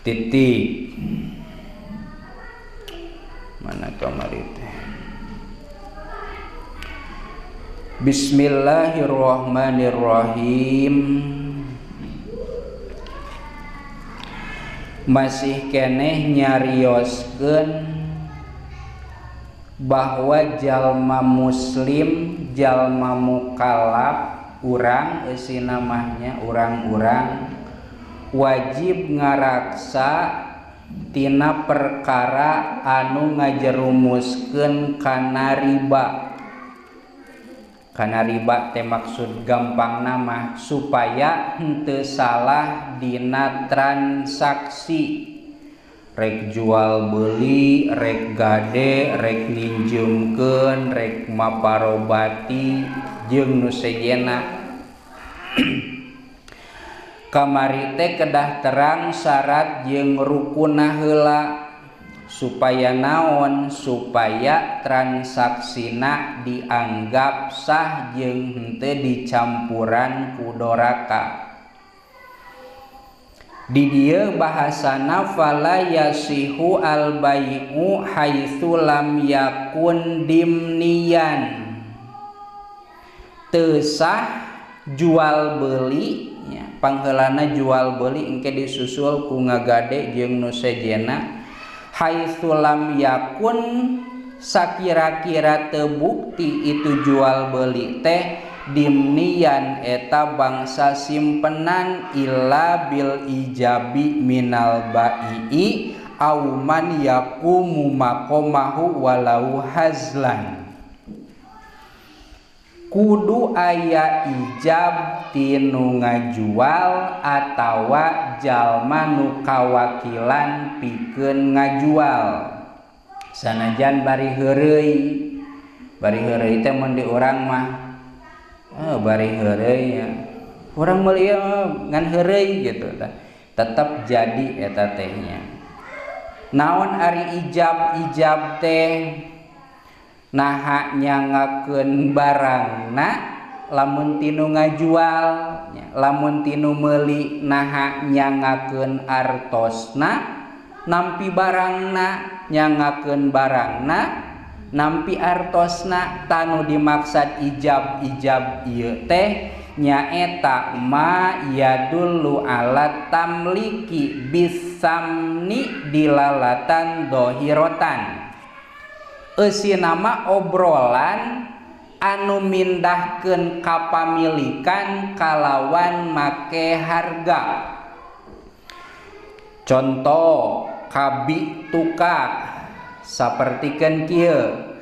Titik mana kamari teh. Bismillahirrahmanirrahim. Masih keneh nyarioskeun bahwa jalma muslim, jalma mukallaf, urang eusi namanya urang-urang wajib ngaraksa tina perkara anu ngajerumuskeun kana riba. Kana riba teh maksud gampang nama supaya henteu salah dina transaksi. Rek jual beli, rek gade, rek ninjumkeun, rek maparobati jeung nu sejenna. Kamari teh kedah terang syarat jeung rukunna heula supaya naon, supaya transaksina dianggap sah jeung henteu dicampuran ku doraka. Di dieu bahasana fala yasihu al bai'u haitsu lam yakun dimniyan. Teu sah jual beli nya, pangheulana jual beli engke disusul ku ngagade jeung nu sejenna. Haitsu lam yakun sakira-kira teu bukti itu jual beli teh dimnian eta bangsa simpenan illa bil ijabi minal baii au man yaqumu maqamahu walau hazlan. Kudu aya ijab tinu ngajual atawa jalma nu kawakilan pikeun ngajual. Sanajan bari heureuy, bari heureuy teh mun di urang mah bari heureuy ya. Urang meuli ngan heureuy gitu tah. Tetep jadi eta teh nya. Naon ari ijab-ijab teh? Naha nyangakeun barangna lamun tinu ngajual, lamun tinu meuli naha nyangakeun artosna, nampi barangna nyangakeun barangna, nampi artosna. Tanu dimaksad ijab-ijab ieu teh nyaeta ma yadullu ala tamliki bisamni dilalatan dohirotan. Eusi nama obrolan anu mindahkeun kapamilikan kalawan make harga. Contoh kabi tuka sapertikeun kieu.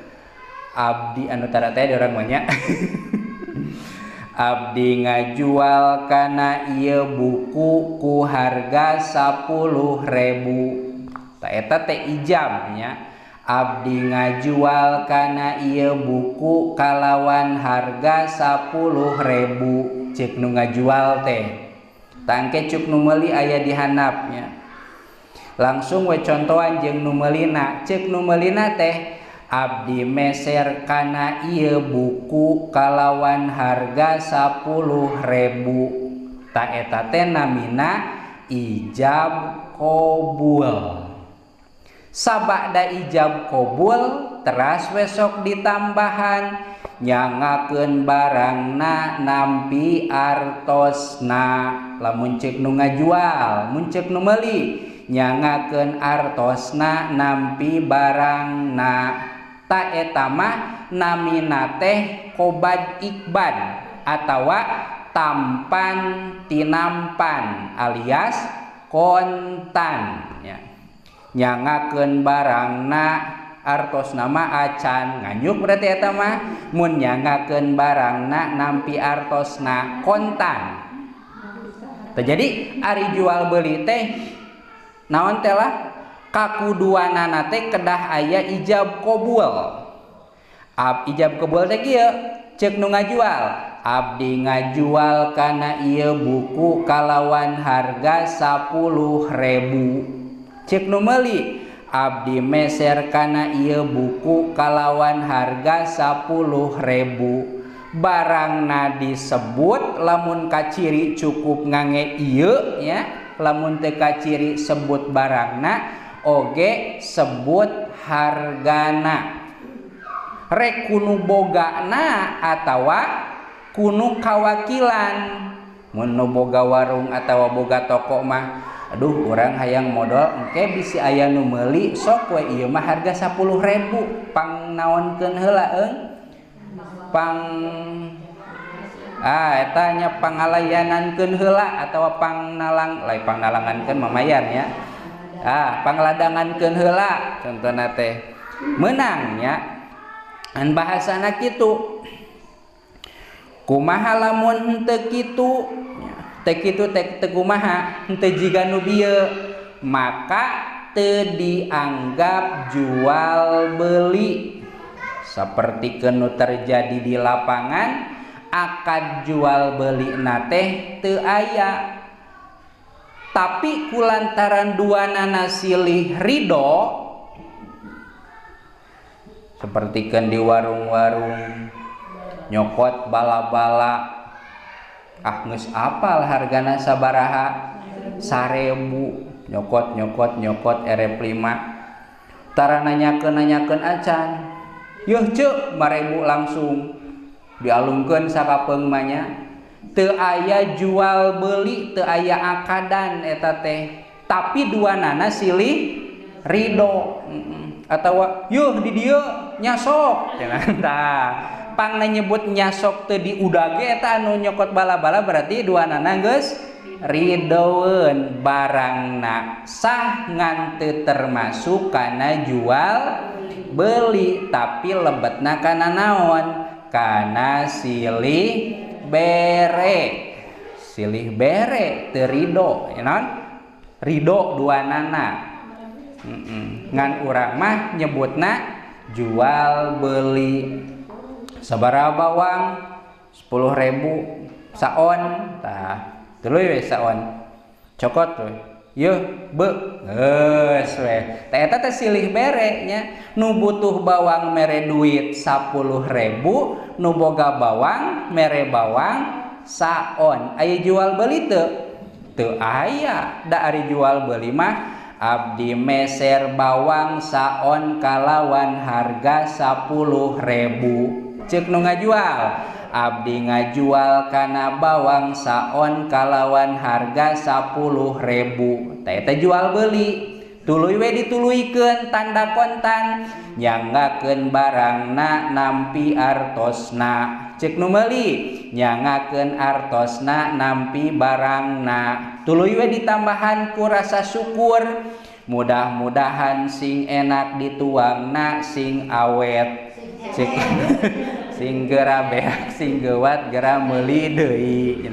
Abdi anu tara teh urang mah nya. Abdi ngajual kana ieu buku ku harga 10.000. Ta eta teh ijab nya. Abdi ngajual kana ieu buku kalawan harga 10.000. Cek nu ngajual teh. Tangke cuk nu meuli aya di handapnya. Langsung we contohan jeung nu meulina. Cek nu meulina teh abdi meser kana ieu buku kalawan harga 10.000. Ta eta teh namina ijab qabul. Sabada ijab qabul teras wesok ditambahan nyangakeun barangna nampi artosna. Lamun ceuk nu ngajual, mun ceuk nu meuli nyangakeun artosna nampi barangna. Ta eta mah namina teh qobad ikbad atawa tampan tinampan alias kontan ya. Nyangakeun barangna artosna mah acan nganyuk berarti eta mah. Mun nyangakeun barangna nampi artosna kontan. Jadi ari jual beli teh naon teh lah kakuduanana teh kedah aya ijab qabul. Ijab qabul teh kieu ceuk nu ngajual, abdi ngajual kana ieu buku kalawan harga 10.000. Cek nu meuli, abdi meser kana ieu buku kalawan harga 10.000. Barangna disebut lamun kaciri cukup ngange ieu nya. Lamun teu kaciri sebut barangna oge sebut hargana. Rek kunu bogana atawa kunu kawakilan. Mun nu boga warung atawa boga toko mah aduh urang hayang modal engke bisi aya nu meuli sok we ieu mah harga 10.000 pang naonkeun heula eung pang eta nya pangalayanankeun heula atawa pangnalang lain pangnalangankeun mamayan ya pangladangankeun heula contohna teh meunang nya an bahasana kitu. Kumaha lamun henteu kitu teu kitu teh teu kumaha henteu jiga nu bieu maka teu dianggap jual beli. Saperti nu terjadi di lapangan akad jual beli na teh teu aya, tapi kulantaran duanana silih ridho sapertikeun di warung-warung nyokot bala-bala geus apal hargana sabaraha 1.000 nyokot nyokot nyokot RP 5 tara nanyakeun acan yeuh ceuk 5.000 langsung dialungkeun sakapeung mah nya. Teu aya jual beli, teu aya akadan eta teh, tapi duanana silih ridho atawa yeuh di dieu nyasok cenah tah. Pangna nyebut nyasok teu diudag ge eta anu nyokot bala-bala berarti duanana geus ridoeun barangna sah ngan teu termasuk kana jual beli, tapi lebetna kana naon? Kana silih bere. Silih bere teu rido ya naon? Rido duanana. Ngan urang mah nyebutna jual beli. Sabaraha bawang 10.000 saon tah tuluy we saon cokot we yeuh be geus we teh eta teh silih bere nya. Nu butuh bawang mere duit 10.000, nu boga bawang mere bawang saon. Aya jual beli teu? Teu aya. Da ari jual beli mah abdi meser bawang saon kalawan harga 10.000. Ceuk nu ngajual abdi ngajual kana bawang saon kalawan harga 10.000. Teh eta jual beli. Tuluy we dituluykeun tanda kontan nyanggakeun barangna nampi artosna. Ceuk nu meuli nyanggakeun artosna nampi barangna. Tuluy we ditambahan ku rasa syukur, mudah-mudahan sing enak dituangna sing awet. Cek sing geura beak sing geuwat geura meuli deui.